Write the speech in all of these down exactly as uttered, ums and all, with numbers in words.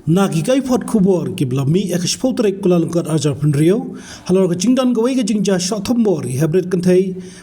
Na ki kaiphod khubor kiba la mih ha ka shiphew tarik Kyllalyngkot arhajar phew hynriew, halor ka jingdon kawei ka jingjia shoh thombor ïa ki heprit kynthei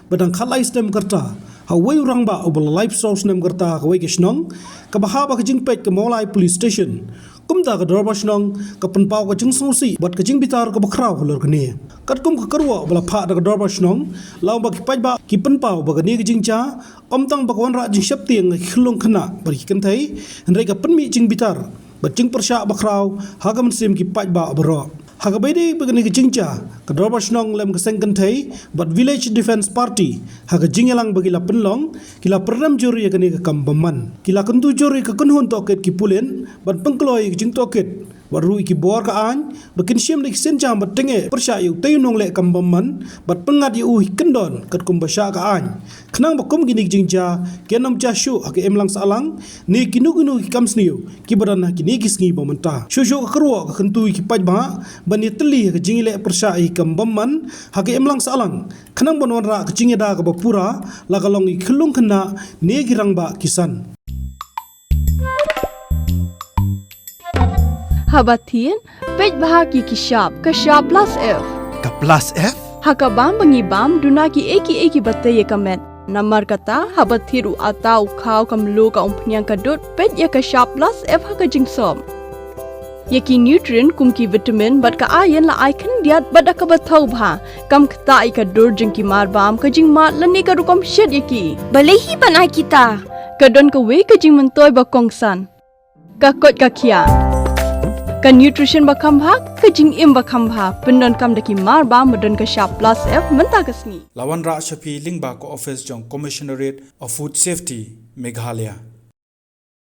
ba dang khatlai snem ka rta ha uwei u rangbah uba la laiphew saw snem ka rta ha kawei ka shnong, kaba hap ha ka jingpeit ka Mawlai Police Station. Kumta ka Dorbar Shnong ka pynpaw ka jingsngewsih bad ka jingbitar kaba khraw halor kane. Katkum ka kyrwoh ba la phah da ka Dorbar Shnong, la ong ba ki paidbah ki pynpaw ba kane ka jingjia ym tang ba ka wanrah jingsheptieng ha ki khyllung khynnah bad ki kynthei, hynrei ka pynmih jingbitar bad jingpyrshah bakhraw ha ka mynsiem ki paidbah baroh. Ha kaba ïadei bad kane ka jingjia, ka Dorbar Shnong lem ka seng kynthei bad Village Defence Party, ha ka jingïalang ba ki la pynlong, ki la pyrdem jur ïa kane ka kam bymman. Ki la kyntu jur ïa ka kynhun tohkit ki pulit ban pynkloi ïa ka jingtohkit bad ruh ïa ki bor ka aiñ ba kin shim da ki sienjam ba tyngeh pyrshah ïa utei u nongleh kam bymman bad pynngat ïa u ha ki kyndon katkum ba shah ka aiñ, khnang ba kum kine ki jingjia kin ym jia shuh ha ka imlang sahlang ne kino kino ki kam sniew kiba don ha kine ki sngi ba mynta. Shuh shuh ka kyrwoh ka kyntu ïa ki paidbah ban ïatylli ha ka jingïaleh pyrshah ïa ki kam bymman ha ka imlang sahlang, khnang ban wanrah ka jingïada kaba pura, la ka long ïa ki khyllung khynnah ne ki rangbah kisan. Haba thied, peit bha ki ki shap, ka shap plus F. Ka plus F? Ha ka bam ba ngi bam, duna kiei kiei kiba tei ïa ka met. Namar kata, haba thied u atta, u khaw, ka mluh, ka umphniang, ka dud, peit ïa ka shap plus F ha ka jingsop. Ïa ki nutrient kum ki vitamin bad ka iron la ai khyndiat bad da kaba thaw bha. Kam ktah ïa ka dur jong ki marbam, ka jingmad lane ka rukom shet ïa ki. Balei hi ban ai kita? Ka don kawei ka jingmyntoi ba kongsan. Ka koit ka khiah. Ka nutrition ba kham bha, ka jingim ba kham bha. Pyndonkam da ki marbam ba don ka shap plus F mynta ka sngi. La wanrah sha phi lyngba ka office jong Commissionerate of Food Safety, Meghalaya.